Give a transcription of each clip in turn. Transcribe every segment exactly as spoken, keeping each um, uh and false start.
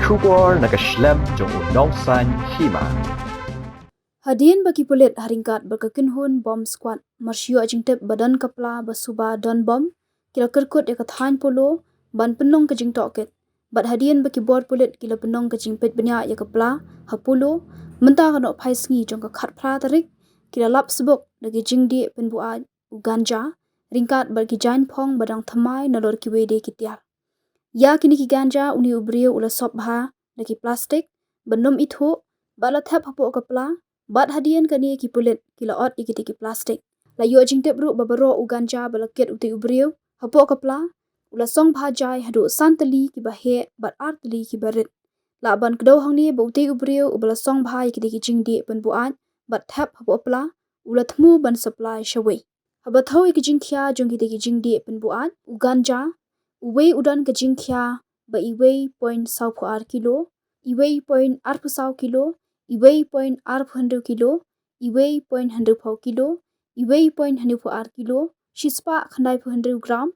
Khubor na ka shlem jong u nongsan hima. Hadien ba ki pulit ha ryngkat bad ka kynhun bomb squad mar shu ïoh jingtip ba don ka pla ba suba don bomb, ki la kyrkut ïa ka thaiñ Polo ban pynlong ka jingtohkit. Bad hadien ba ki bor pulit ki la pynlong ka jingpeit bniah ïa ka pla ha Polo mynta ka nohphaisngi jong ka khatphra tarik, ki la lap sbuk da ki jingdih pynbuaid u ganja ryngkat bad ki jaiñphong ba dang thymmai nalor kiwei de ki tiar. Ïa kine ki ganja une u briew u la sop bha da ki plastik ban ym ithuh bad la thep hapoh ka pla. Bad hadien kane ki pulit ki la ot ïa kite ki plastik. La ïoh jingtip ruh ba baroh u ganja ba la kit ute u briew hapoh ka pla u la song bha jai haduh san tylli kiba heh bad ar tylli kiba rit. Lah ban kdew hangne ba ute u briew uba la song bha ïa kite ki jingdih pynbuaid bad thep hapoh pla u la thmu ban supply shawei. Haba thew ïa ki jingkhia jong kite ki jingdih pynbuaid u ganja, uwei u don ka jingkhia ba iwei point saw phew ar kilo, iwei point arphew saw kilo, iwei point arphew hynriew kilo, iwei point hynriewphew kilo, iwei point hynriewphew ar kilo, shispah khyndaiphew hynriew gram,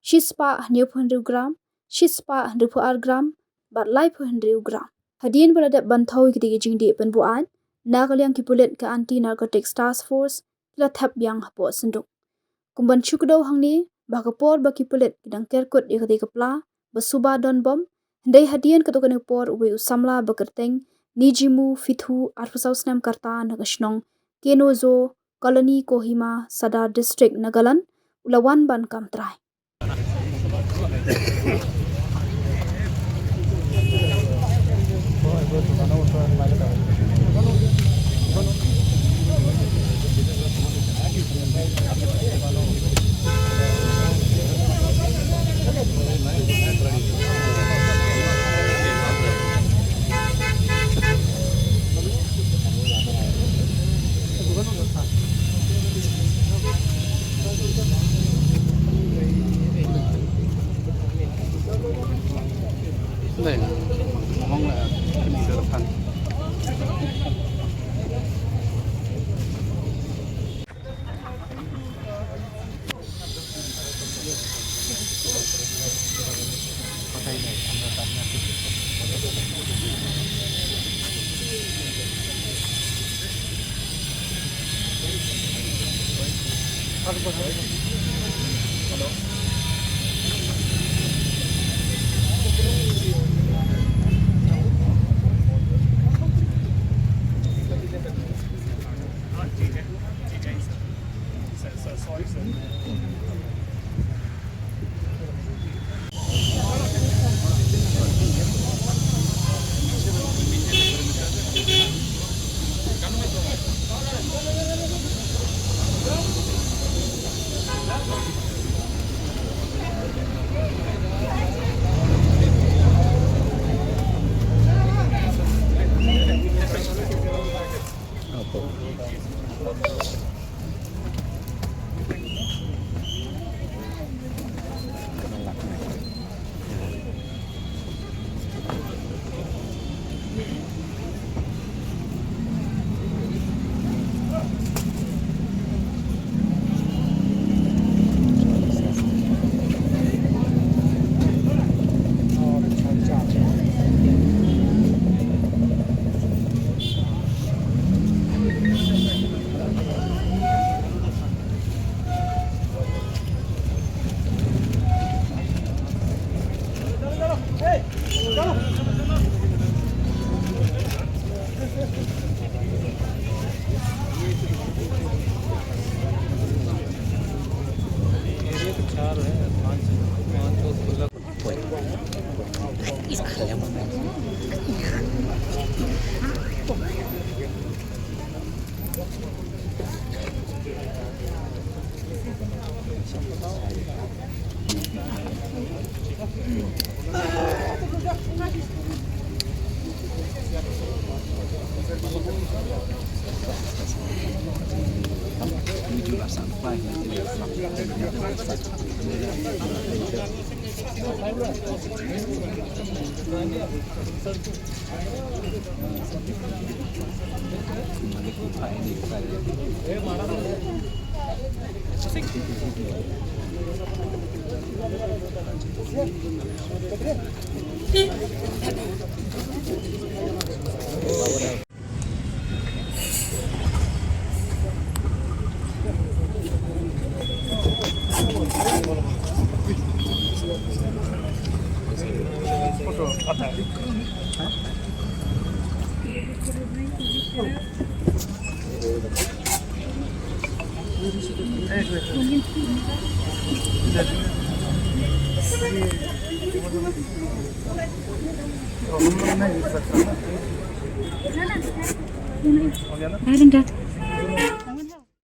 shispah hynñiewphew hynriew gram, shispah hynriewphew ar gram bad laiphew hynriew gram. Hadien ba la dep ban thew ïa kite ki jingdih pynbuaid, na ka liang ki pulit ka Anti Narcotics Task Force ki la thep biang hapoh synduk. Kum ban shu kdew hangne ba ha ka por ba ki pulit ki dang kyrkut ïa kate ka pla ba suba don bomb, hynrei hadien katto katne por uwei u samla ba kyrteng Nijimu Fithu, arphew saw snem ka rta, na ka shnong Kenozo Colony, Kohima, Sadar District, Nagaland, u la wan ban kam trai. I haven't done.